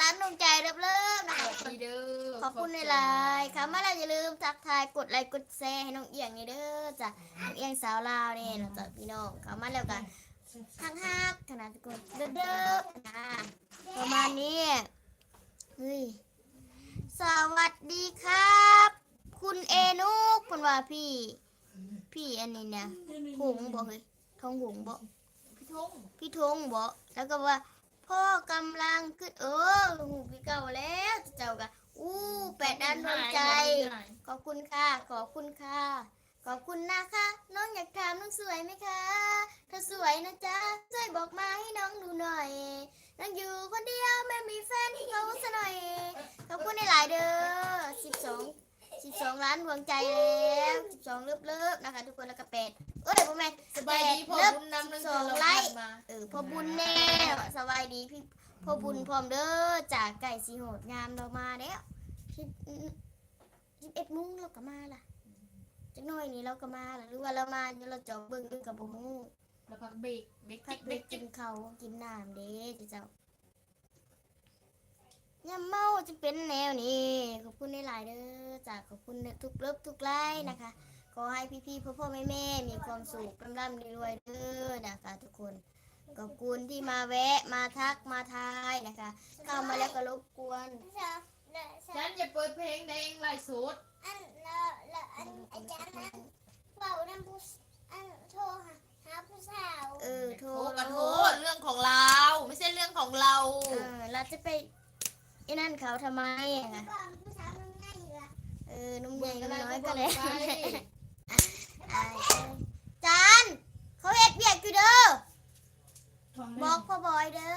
ລ້ານດວງໃຈເລີບໆນະຄະ. ສະບາຍດີເດີ ຂອບຄຸນຫຼາຍໆ. ເຂົ້າມາແລ້ວຢ່າລືມທັກທາຍ ກົດໄລກ໌ ກົດແຊໃຫ້ນ້ອງອຽງແດ່ເດີຈ້າ. ນ້ອງອຽງສາວລາວນີ້ນະຈ້າພີ່ນ້ອງ. ເຂົ້າມາແລ້ວກະທັກຮັກຫັ້ນນະທຸກຄົນ ເດີໆນະ ປະມານນີ້. ເຮີ້ຍ ສະຫວັດດີຄັບ ຄຸນເອນຸກ ເພິ່ນວ່າ ພີ່ ພີ່ອັນນີ້ນະ ຫົງບໍ່ເຮີ້ຍ ທອງຫົງບໍ່ ພີ່ທົງ ພີ່ທົງບໍ່? ແລ້ວກໍວ່າ ພໍ່ກຳລັງຂຶ້ນ ເອີ ຮູ້ຄືເກົ່າແລ້ວ ເຈົ້າກະ ອູ້ ແປດລ້ານດວງໃຈ. ຂອບຄຸນຄ່ະ ຂອບຄຸນຄ່ະ ຂອບຄຸນນະຄະ. ນ້ອງຢາກຖາມ ນ້ອງສວຍໄໝຄະ? ຖ້າສວຍນະຈ໊ະ ຊ່ວຍບອກມາໃຫ້ນ້ອງດູໜ້ອຍ. ນ້ອງຢູ່ຄົນດຽວ ແມ່ນມີແຟນເຂົາຊະໜ້ອຍ. ຂອບຄຸນຫຼາຍໆເດີ ສິບສອງ ສິບສອງລ້ານດວງໃຈແລ້ວ ສິບສອງເລີບໆນະຄະທຸກຄົນ. ແລ້ວກໍແປດ ເອີຍ ບໍ່ແມ່ນ ສະບາຍດີພໍ່ບຸນນຳ ສິບສອງໄລຄ໌. ເອີ ພໍ່ບຸນແນ່ ສະບາຍດີພີ່ພໍ່ບຸນພ້ອມເດີ ຈາກໃກ້ຊິຮອດຍາມລາວມາແລ້ວ. ສິບ ສິບເອັດໂມງລາວກໍມາລະ ຈັກໜ້ອຍນີ້ລາວກໍມາລະ ຫຼືວ່າລາວມາຢູ່ລາວຈອກເບິ່ງຢູ່ກໍບໍ່ຮູ້. ລາວພັກເບຣກ ເບຣກ ພັກເບຣກກິນເຂົ້າກິນນ້ຳເດ້ເຈົ້າ. ຍາມເມົາຈຶ່ງເປັນແນວນີ້. ຂອບຄຸນຫຼາຍໆເດີ ຈາກ ຂອບຄຸນທຸກເລີບທຸກໄລຄ໌ນະຄະ. ຂໍໃຫ້ພີ່ໆພໍ່ໆແມ່ໆມີຄວາມສຸກ ລ່ຳໆລວຍໆເດີນະຄະທຸກຄົນ. ຂອບຄຸນທີ່ມາແວະ ມາທັກ ມາທາຍນະຄະ. ເຂົ້າມາແລ້ວກໍລົບກວນ. ຈັນ ຢ່າເປີດເພງໃນໄລຟ໌ສົດ. ອັນ ແລ້ວ ແລ້ວ ອັນ ອາຈານນັ້ນເວົ້ານຳຜູ້ ອັນ ໂທຫາ ຫາຜູ້ສາວ. ເອີ ໂທ ໂທກໍໂທ ເລື່ອງຂອງລາວ ໄມ່ໃຊ່ເລື່ອງຂອງເຮົາ. ເອີ ລາວຈະໄປ ອີນັ້ນເຂົາທຳໄມອະ? ເອີ ໜຸ່ມໃຫຍ່ໜຸ່ມນ້ອຍກໍໄດ້. ອາຍ ຈັນ ເຂົາເຮັດວຽກຢູ່ເດີ ບອກພໍ່ບອຍເດີ.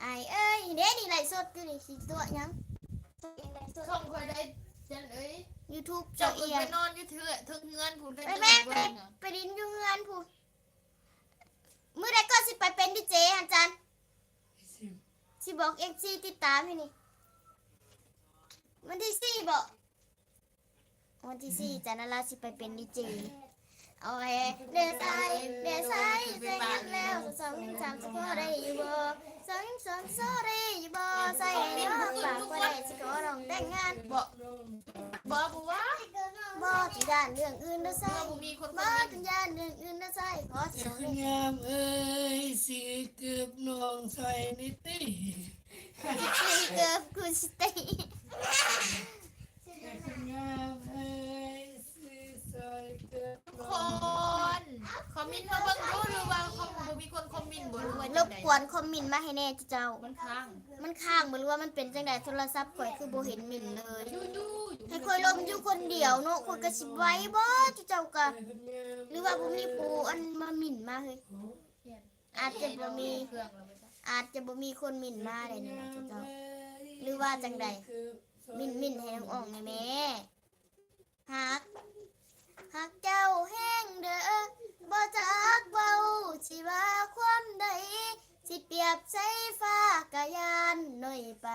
ອ້າຍເອີຍ ເດ້ນີ້ໄລຟ໌ສົດຢູ່ນີ້ ຊິຕົວະຫຍັງ? ຊ່ອງຂ້ອຍໄດ້ ຈັນເອີຍ ຢູທູບ ເຈົ້າຂຶ້ນໄປນອນຢູ່ເທິງເຮືອນພຸ້ນ ໄປ ໄປ ໄປດິນຢູ່ເຮືອນພຸ້ນ. ມື້ໃດກໍຊິໄປເປັນດີເຈຫັ້ນ ຈັນ? ຊິບອກເອັຟຊີຕິດຕາມໃຫ້ນີ້ ວັນທີສີ່ບໍ? ວັນທີສີ່ ຈັນນາລາຊິໄປເປັນດີເຈ. ໂອເຄ ເດຊາຍ ເດຊາຍ ໃຈເຮັດແລ້ວ ສອງໜຶ່ງສາມ ຊິພໍໄດ້ຢູ່ບໍ່? ສອງໜຶ່ງສາມ ຊິພໍໄດ້ຢູ່ບໍ່? ໃສ່ໃຫ້ນ້ອງ ປາກບໍ່ໄດ້ ຊິຂໍນ້ອງແຕ່ງງານ. ບໍ່ ບໍ່ ບໍ່ວ່າ ບໍ່ຕ້ອງຢ້ານເລື່ອງອື່ນເດີຊາຍ ບໍ່ຕ້ອງຢ້ານເລື່ອງອື່ນເດີຊາຍ ຂໍສອງ ງາມເອີຍ ຊິເກີບນ້ອງຊາຍນິຕິ ຊິເກີບກູຊິຕິ ງາມເອີຍ ຊິຊາຍເກີບນ້ອງ. ຄົນຄອມເມັນມາເບິ່ງດູ ຫຼືວ່າບໍ່ມີຄົນຄອມເມັນບໍ່ ຫຼືວ່າ ລົບກວນຄອມເມັນມາໃຫ້ແດ່ເຈົ້າ. ມັນຄ້າງ ມັນຄ້າງບໍ່ ຫຼືວ່າມັນເປັນຈັ່ງໃດ? ໂທລະສັບຂ້ອຍຄືບໍ່ເຫັນມິນເລີຍ ໃຫ້ຂ້ອຍລົມຢູ່ຄົນດຽວເນາະ ຂ້ອຍກໍຊິໄຫວບໍ່ ເຈົ້າກະ ຫຼືວ່າບໍ່ມີຜູ້ອັນມາມິນມາເຮີ້ຍ? ອາດຈະບໍ່ມີ ອາດຈະບໍ່ມີຄົນມິນມາໄດ້ນີ້ນະເຈົ້າ ຫຼືວ່າຈັ່ງໃດ? ມິນ ມິນໃຫ້ນ້ອງອອງແດ່ແມ້. ຮັກ ຮັກເຈົ້າແຮງເດີ ບໍ່ຈັກເວົ້າຊິວ່າຄວາມໃດ ຊິປຽບໃສ່ຟ້າກະຢ້ານໜ້ອຍໄປ